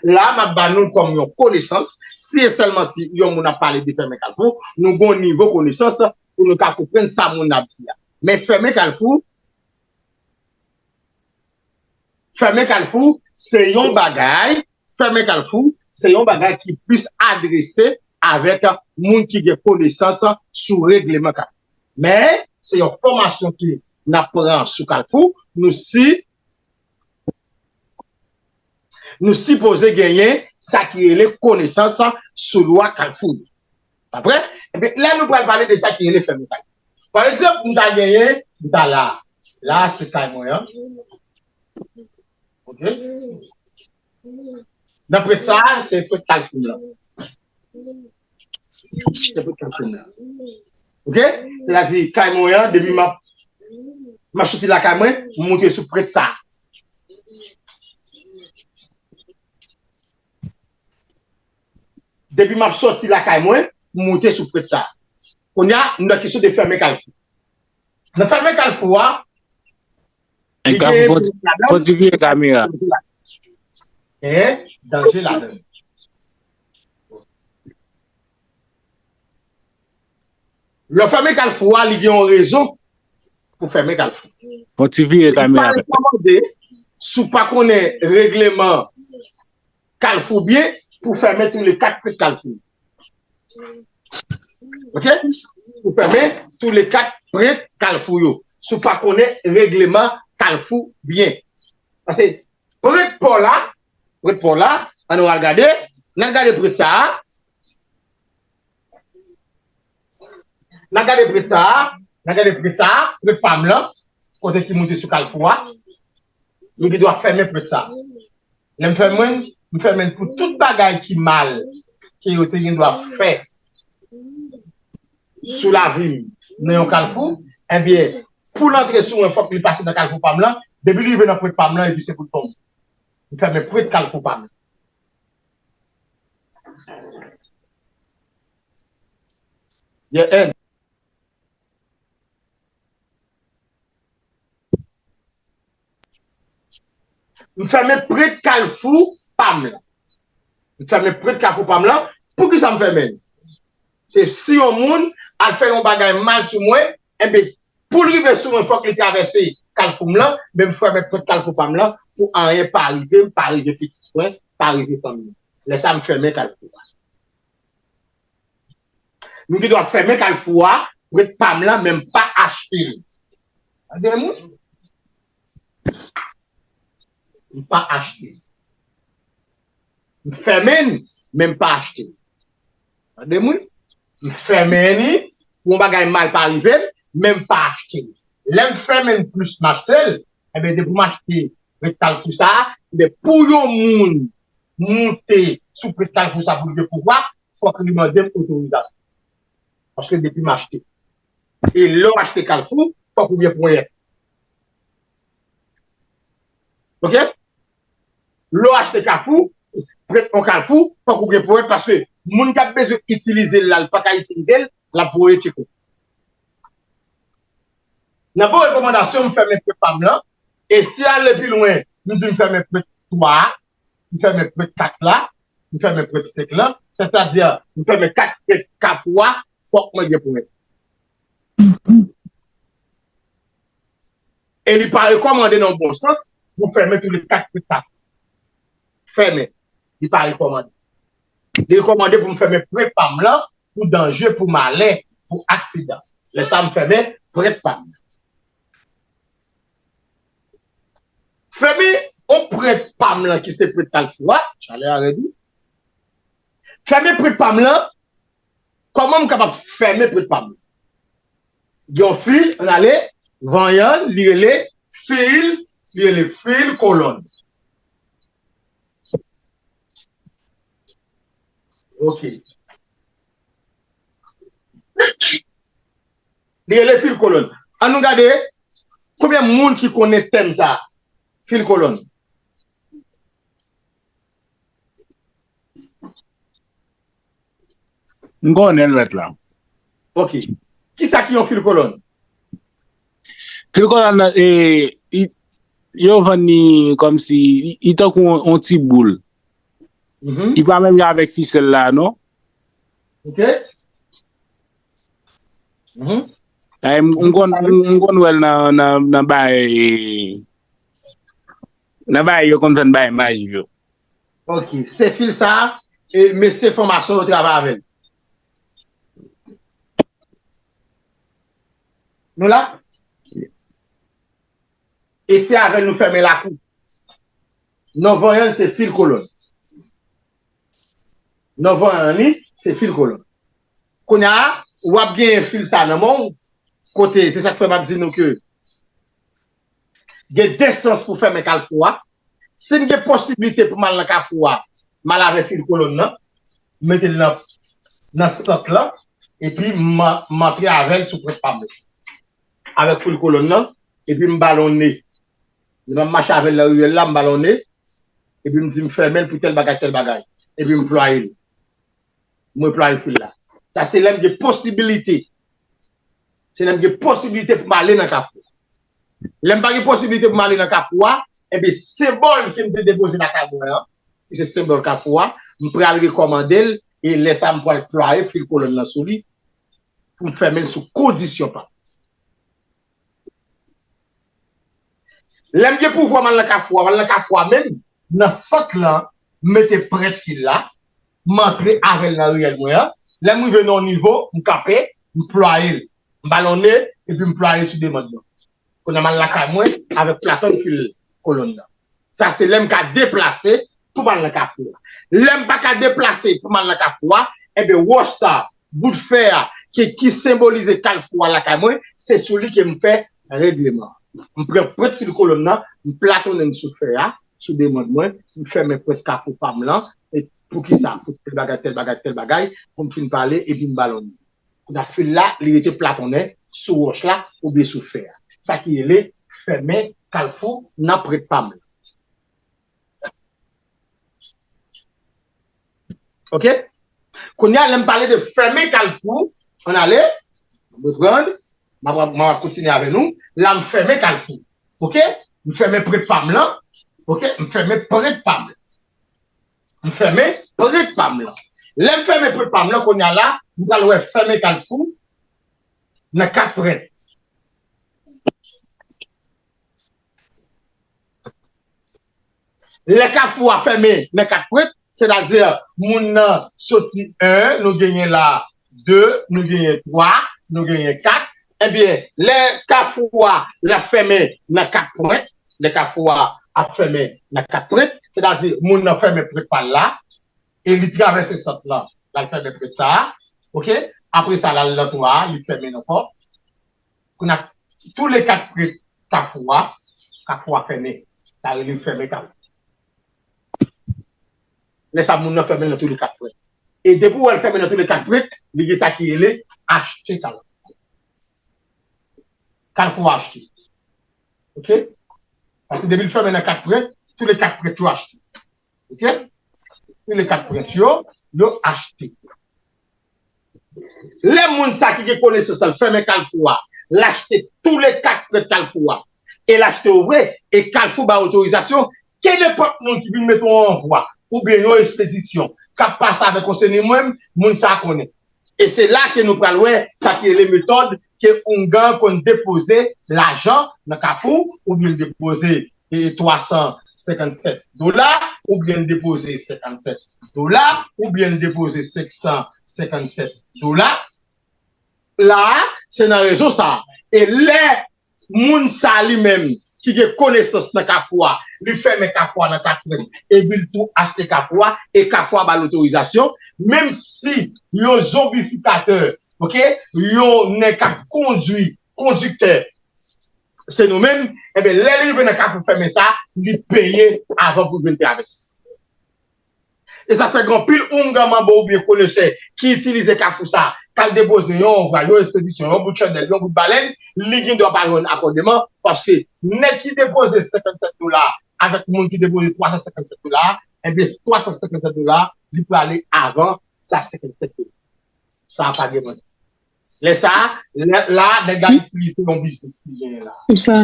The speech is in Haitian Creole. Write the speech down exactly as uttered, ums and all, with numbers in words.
La, m ap ba nou l kòm yon konesans, si e sèlman si yon moun ap pale de fèmen kalfou, nou gon nivo konesans pou nou ka konprann sa moun nan ap di a. Men fèmen kalfou, fèmen kalfou, se yon bagay, fèmen kalfou, se yon bagay ki plis adrese avèk moun ki gen konesans sou regleman kalfou. Men, se yon fòmasyon ki n ap pran sou kalfou, nou si nou sipoze genyen sa ki rele konesans sou lwa kalfou yo. Pa vre? Ebyen, la nou pral pale de sa ki rele fèmen kalfou. Pa egzanp, m ta genyen, m ta la. La, se kay mwen an. Ok? Nan prèt sa, se prèt kalfou m lan. Se prèt kalfou m lan. Ok? Sètadi, kay mwen an, depi m ap, m ap soti lakay mwen, m moute sou prèt sa. Depi m ap soti lakay mwen, m moute sou prèt sa. Kounye a, m nan kesyon de fèmen kalfou. Nan fèmen kalfou a, li gen danje ladan l. Fò ti vire kamera. Gen danje ladan l. Lè w fèmen kalfou a, li gen yon rezon pou fèmen kalfou. Fò ti vire kamera. Li pa rekòmande, si w pa konnen regleman kalfou byen, pou fèmen tou le kat prèt kalfou. Ok? Pou fèmen tou le kat prèt kalfou yo. Si w pa konnen regleman kalfou byen. Paske prèt pa w la, prèt pa w la, ann nou al gade, n al gade prèt sa a. N al gade prèt sa a, n al gade prèt sa a, prèt pa m lan, kote ki moute sou kalfou a. Nou gen dwa fèmen prèt sa a. Lè m fèmen, m fèmen pou tout bagay ki mal ke yo te gen dwa fè sou lavi m nan yon kalfou, ebyen, pou l antre sou mwen, fòk li pase nan kalfou pa m lan. Depi li rive nan prèt pa m lan, epi se pou l tonbe. M fèmen prèt kalfou pa m. Yeah, and. M fèmen prèt kalfou pa m lan. M fèmen prèt kalfou pa m lan. Poukisa m fèmen l? Se si yon moun al fè yon bagay mal sou mwen, enben, pou l rive sou mwen, fòk li travèse kalfou m lan, men m fèmen prèt kalfou pa m lan pou anyen pa rive m, pa rive pitit mwen, pa rive fanmi m. Lè sa a, m fèmen kalfou a. Nou gen dwa fèmen kalfou a, prèt pa m lan, men m pa achte li. Tande moun? M pa achte li. M fèmen li, men m pa achte li. Tande moun? M fèmen li, pou yon bagay mal pa rive m, men m pa achte li. Lè m fèmen li plis m achte l, enben, depi m achte prèt kalfou sa a, enben, pou yon moun moute sou prèt kalfou sa pou l gen pouvwa, fòk li mande m otorizasyon. Paske depi m achte. E lè w achte kalfou, fòk ou gen ponyèt. Ok? Lè w achte kalfou, prèt yon kalfou, fòk ou gen ponyèt paske moun k ap bezwen itilize l la, l pa ka itilize l, l ap voye tchek ou. Nan bon rekòmandasyon, m fèmen prèt pa m lan, e si ale pi lwen, m di m fèmen prèt twa a, m fèmen prèt kat la, m fèmen prèt senk lan, sètadi, m fèmen kat prèt kalfou a, fòk mwen gen ponyèt. E li pa rekòmande nan bon sans pou fèmen tou le kat prèt kalfou. Fèmen. Li pa rekòmande. Li rekòmande pou m fèmen prèt pa m lan pou danje, pou malè, pou aksidan. Lè sa a, m fèmen prèt pa m. Fèmen yon prèt pa m lan ki se prèt kalfou a, chalè a rèd wi. Fèmen prèt pa m lan, kòman m kapab fèmen prèt pa m lan? Gen yon fil, ann ale, vanyan, li rele fil, li rele fil kolòn. Ok. Li rele fil kolòn. Ann nou gade konbyen moun ki konnen tèm sa a, fil kolòn. M konnen l mèt la. Ok. Kisa ki yon fil kolòn? Fil kolòn nan, e, i, yo vann li kòmsi, i, i tankou yon, yon ti boul. Mhm. Li pa menm jan avèk fisèl la, non. Ok. Mhm. Ay, m, m konn, m, m konn wè l nan, nan, nan bagay, nan bagay yo konn fè n bagay maji yo. Ok, se fil sa, e, mesye franmason yo travay avè l. Nou la? E se avè l nou fèmen lakou. Non vanyan l se fil kolòn. Non vanyan li se fil kolòn. Kounye a, w ap genyen fil sa nan men w, kote, se sa k fè m ap di nou ke gen de sans pou fèmen kalfou a. Si m gen posiblite pou m al nan kafou a, m al avè fil kolòn nan, m mete l nan, nan sant lan, epi m, m antre avè l sou pwent pa m. Avèk fil kolòn nan, epi m balonnen. Lè m ap mache avè l nan riyèl la, m balonnen, epi m di m fèmen l pou tèl bagay, tèl bagay, epi m plwaye l. M replwaye fil la. Sa se lè m gen posibilite. Se lè m gen posibilite pou m ale nan kafou. Lè m pa gen posibilite pou m ale nan kafou a, enben, senbòl ke m te depoze lakay mwen an, ki se senbòl kafou a, m pral rekòmande l, e lè sa a, m pral plwaye fil kolòn nan sou li, pou m fèmen l sou kondisyon pa m. Lè m gen pouvwa m al nan kafou a, m al nan kafou a menm, nan sant lan, m mete pwent fil la, m antre avè l nan riyèl mwen an. Lè m rive nan yon nivo, m kanpe, m plwaye l. M balonnen, epi m plwaye l sou demann mwen. Kounye a m al lakay mwen avèk platon fil kolòn nan. Sa se lè m ka deplase pou m al nan kafou a. Lè m pa ka deplase pou m al nan kafou a, enben wòch sa, bout fè a, ki, ki senbolize kalfou a lakay mwen, se sou li ke m fè regleman. M pran pwent fil kolòn nan, m platonnen l sou fè a, sou demann mwen, m fèmen pwent kafou pa m lan, e poukisa? Pou tèl bagay, tèl bagay, tèl bagay, pou m fin pale, epi m balonnen. Kounye a fil la, li rete platonnen sou wòch la oubyen sou fè a. Sa ki rele fèmen kalfou nan pwent pa m lan. Ok? Kounye a, lè m pale de fèmen kalfou, ann ale, m reprann, m ap, m ap kontinye avè nou. La, m fèmen kalfou. Ok? M fèmen pwent pa m lan. Ok? M fèmen pwent pa m lan. M fèmen pwent pa m lan. Lè m fèmen pwent pa m lan, kounye a la, m pral wè fèmen kalfou nan kat pwent. Lè kafou a fèmen nan kat pwent, sètadi moun nan soti en, nou genyen la de, nou genyen twa, nou genyen kat. Ebyen, lè kafou a l ap fèmen nan kat pwent, lè kafou a ap fèmen nan kat pwent, sètadi moun nan fèmen pwent pa l la, e li travèse sant lan, l al fèmen pwent sa a, ok? Apre sa, l al nan twa a, li fèmen l ankò. Kounye a, tou le kat pwent kafou a, kafou a fèmen. Sa rele fèmen kafou. Lè sa, moun nan fèmen l nan tou le kat pwent. E depi w wè l fèmen nan tou le kat pwent, li gen sa ki rele achte kalfou. Kalfou achte. Ok? Paske depi l fèmen nan kat pwent, tou le kat pwent yo achte. Ok? Tou le kat pwent yo, yo achte. Lè moun sa ki gen konesans lan fèmen kalfou a, l achte tou le kat pwent kalfou a, e l achte yo vre, e kalfou ba otorizasyon, ke nenpòt moun ki vin mete yon anvwa, oubyen yon espedisyon, k ap pase avèk yon seni mwen, moun sa konnen. E se la ke nou pral wè sa ki rele metòd ke oungan konn depoze lajan nan kafou, oubyen l depoze e twa san senkannsèt dola, oubyen l depoze senkannsèt dola, oubyen l depoze senk san senkannsèt dola. La a, se nan rezon sa a. E lè moun sa li menm ki gen konesans nan kafou a, li fèmen kafou a nan kat pwent, epi l tou achte kafou a, e kafou a ba l otorizasyon, menm si yon zonbifikatè, ok, yon nèg k ap kondwi, kondiktè, se nou menm, enben, lè li rive nan kafou fèmen sa, li peye avan pou l vin travèse. E sa fè gen anpil oungan manbo oubyen konesè ki itilize kafou sa, k al depoze yon anvwa, yon espedisyon, yon bout chandèl, yon bout balèn, li gen dwa pa jwenn akòdeman, paske nèg ki depoze senkannsèt dola avèk moun ki depoze twa san senkannsèt dola, enben, twa san senkannsèt dola, li prale avan sa senkannsèt dola. Sa pa gen manje. Lè sa, lè, la, nèg la itilize yon biznis li genyen la. Pou sa.